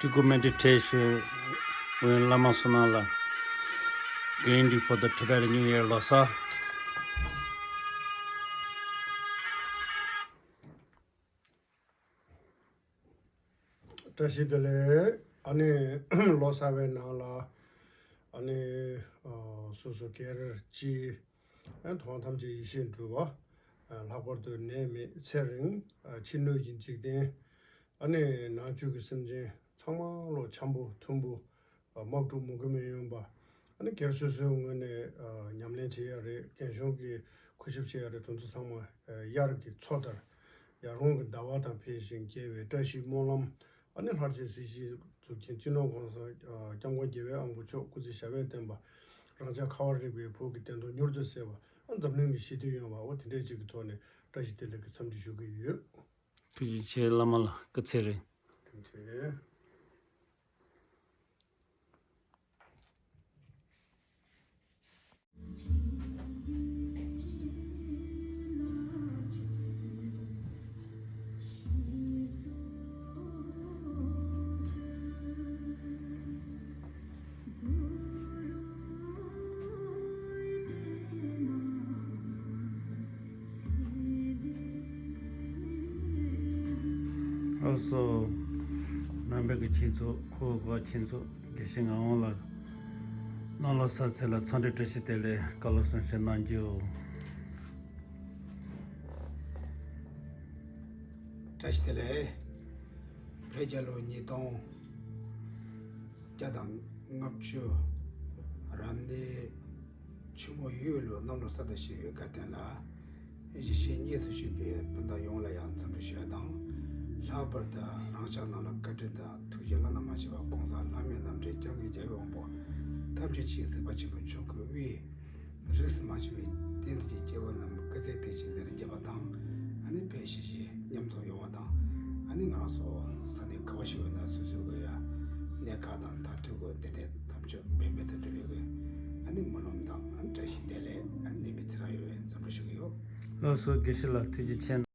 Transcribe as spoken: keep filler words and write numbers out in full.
Tiku meditation, ཝེན་བླ་མ་བསོད་ནམས་ལགས། Greeting for the Tibetan New Year, ལོ་གསར། བཀྲ་ཤིས་བདེ་ལེགས། ཨ་ནི་ལོ་གསར་བའི་ནང་ལ་ཨ་ནི་ཨ་སོ་སོ་སྒེར་གྱི་ཨ་དོན་ཐམས་ཅད་ཡིད་བཞིན་འགྲུབ་པ། ཨ་ལྷག་པར་དུ་ནད་མེད་ཚེ་རིང་། ཨ་ཕྱི་སྣོད་ཀྱི་འཇིག་རྟེན། ཨ་ནི་ནང་བཅུད་ཀྱི་སེམས་ཅན་ཚང་མ་ལོ་འཆམ་པོ་མཐུན་པོ། དམག་འཁྲུག་མུ་གེ་མི་ཡོང་པ། ཨ་ནི་སྒེར་སོ་སོའི་ངོས་ནས་ཨ་ཉམས་ལེན་བྱེད་ཡ་རེད། རྒན་གཞོན་གྱི་གུས་ཞབས་བྱེད་ཡ་རེད། དེ་ཚོ་ཚང་མ་ཨ་དབྱར་གྱི་མཚོ་ལྟར། ཡར་ཀླུང་གི་ཟླ་བ་དང་འཕེལ་ཞིང་རྒྱས་པའི་བཀྲ་ཤིས་སྨོན་ལམ། ཨ་ནི་ལྷར་བཅས་སྲིད་ཞིའི་གཙུག་རྒྱན་སྤྱི་ནོར་༸གོང་ས་༸སྐྱབས་མགོན་རྒྱལ་བའི་དབང་པོ་མཆོག་སྐུ་ཚེ་ཞབས་པད་བརྟན་པ། རང་ཅག་ཁ་བ་རི་པའི་བུ་གི་བདེན་དོན་མྱུར་དུ་གསལ་བ། ཨ་འཛམ་གླིང་གི་ཞི་བདེ་ཡོང་བ། འོ་དེ་འདྲའི་ཅིག་གི་ཐོག་ནས་བཀྲ་ཤིས་བདེ་ལེགས་ཀྱི་འཚམས་འདྲི་ཞུ་གི་ཡོད། ཐུགས་རྗེ་ཆེ་བླ་མ་ལགས། སྐུ་ཚེ་རིང་། ཐུགས་རྗེ་ཆེ། ཨོ་སོ། ནང་པའི་གི་ཁྱིམ་ཚོགས། ཁོ་གོ་ཁྱིམ་ཚོགས། དགེ་བཤེས་ངག་དབང་ལགས། གནམ་ལོ་གསར་ཚེས་ལ་འཚམས་འདྲི་བཀྲ་ཤིས་བདེ་ལེགས། བཀའ་སློབ་གསུང་བཤད་གནང་རྒྱུ། བཀྲ་ཤིས་བདེ་ལེགས། བོད་རྒྱལ་ལོ་ཉིས་སྟོང་བརྒྱ་དང་ལྔ་བཅུ་རབ་གནས་ཆུ་མོ་ཡོས་ལོའི་གནམ་ལོ་གསར་དུ་བཞད་པའི་དགའ་སྟོན་ལ། གཞིས་བྱེས་གཉིས་སུ་བཞུགས་པའི་སྤུན་ཟླ་ཡོངས་ལ་ཡང་འཚམས་འདྲི་ཞུ་ཡ་དང་། ལྷག་པར་དུ་རང་ཅག་རྣམས་ལ་བཀའ་དྲིན་དང་ཐུགས་རྗེ་བླ་ན་མ་མཆིས་པ་༸གོང་ས་ལྷ་མིའི་རྣམ་འདྲེན་༸སྐྱབས་མགོན་རྒྱལ་བའི་དབང་པོ་ཐམས་ཅད་མཁྱེན་གཟིགས་དཔལ་ཆེན་པོ་མཆོག་གི་དབུས། རིས་སུ་མ་ཆད་པའི་བསྟན་འཛིན་གྱི་སྐྱེ་བོ་རྣམས་སྐུ་ཚེ་བརྟན་ཅིང་ལེགས་པར་གྱུར་པ་དང་། ཨ་ནི་བོད་གཞིས་བྱེས་མཉམ་འཛོམས་ཡོང་བ་དང་། ཨ་ནི་ང་རང་ཚོ་ས་གནས་ག་པར་བཞུགས་ཡོད་ན་སོ་སོའི་གི་ཡ་གནས་ཁག་དང་མཐར་ཐུག་གི་བདེ་སྡུག་ཐམས་ཅད་འབད་མེད་དུ་འགྲུབ་པའི་གི་ཨ་ནི་སྨོན་ལམ་དང་། ཨ་ནི་བཀྲ་ཤིས་བདེ་ལེགས། ཨ་ནི་ནད་མེད་ཚེ་རིང་ཡོང་བའི་འཚམས་འདྲི་ཞུ་གི་ཡོད། ལགས་སོ། དགེ་བཤེས་ལགས་ཐུགས་རྗེ་ཆེ།